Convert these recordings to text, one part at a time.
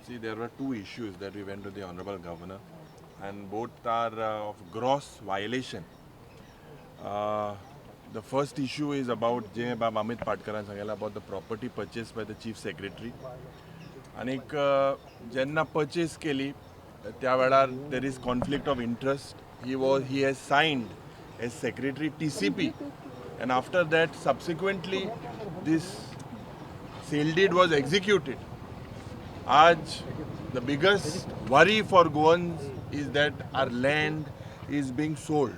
See, there were two issues that we went to the Honorable Governor, and both are of gross violation. The first issue is about जे बाब अमित पाटकरान सांगला about the property purchased by the Chief Secretary. आनीक जेन्ना purchase केली त्या वेळार there is conflict of interest. He has signed as secretary TCP, and after that, subsequently, this sale deed was executed. आज the biggest worry for Goans is that our land is being sold.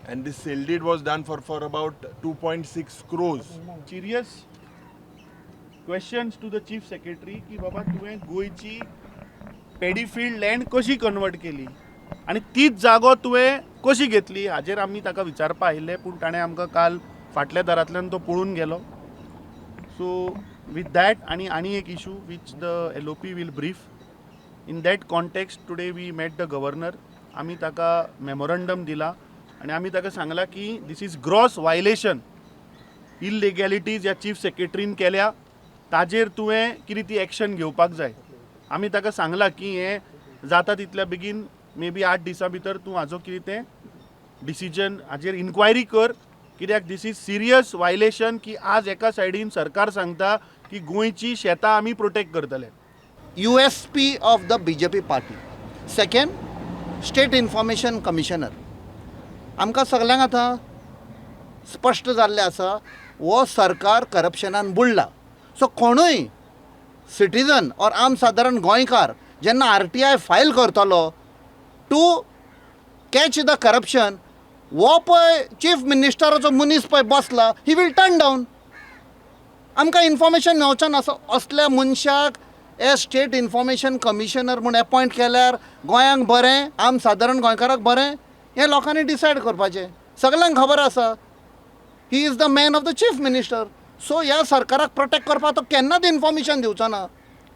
And this sale deed was done for about 2.6 crores. Serious questions to the Chief Secretary की बाबा, तुवें गोंयची पेडीफिल्ड land कशी convert केली आनी तीच जागो तुवें कशी घेतली, हाजेर आमी ताका विचारपा आयिल्ले, पूण ताणें आमकां काल फाटल्या दारांतल्यान तो पळून गेलो. सो विथ that आनी एक issue which the LOP will brief. In that context, today we met the Governor. आमी ताका मेमोरंडम दिला आनी आमी ताका सांगलां की this is gross violation, illegalities ह्या चीफ सेक्रेटरीन केल्या, ताजेर तुवें कितें ती एक्शन घेवपाक जाय. आमी ताका सांगलां की हें जाता तितल्या बेगीन, मे बी 8 दिसां भितर तूं हाजो कितें तें डिसिजन, हाजेर इन्क्वायरी कर, कित्याक this is serious violation की आज एका सायडीन सरकार सांगता की गोंयची शेतां आमी प्रोटेक्ट करतले. USP of the BJP party. Second, State Information Commissioner. आमकां सगल्यांक आतां स्पश्ट जाल्लें आसा, हो सरकार करप्शनान बुडला. सो कोणूय सिटीजन ऑर आम सादारण गोंयकार जेन्ना आरटीआय फायल करतलो टू कॅच the corruption, हो पळय चीफ मिनिस्टराचो मनीस पळय बसला, he will turn down. आमकां इन्फॉर्मेशन मेवचो ना. असो असल्या मनशाक एज स्टेट इन्फॉर्मेशन कमिशनर म्हूण एपॉयंट केल्यार गोंयांक बरें, आम सादारण गोंयकाराक बरें, हें लोकांनी डिसायड करपाचें. सगल्यांक खबर आसा, he is the man of the Chief Minister. So ह्या सरकाराक प्रोटेक्ट करपाक तो केन्नाच इन्फॉर्मेशन दिवचो ना.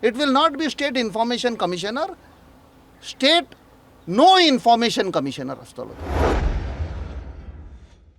It will not be State Information Commissioner, State No Information Commissioner आसतलो तो.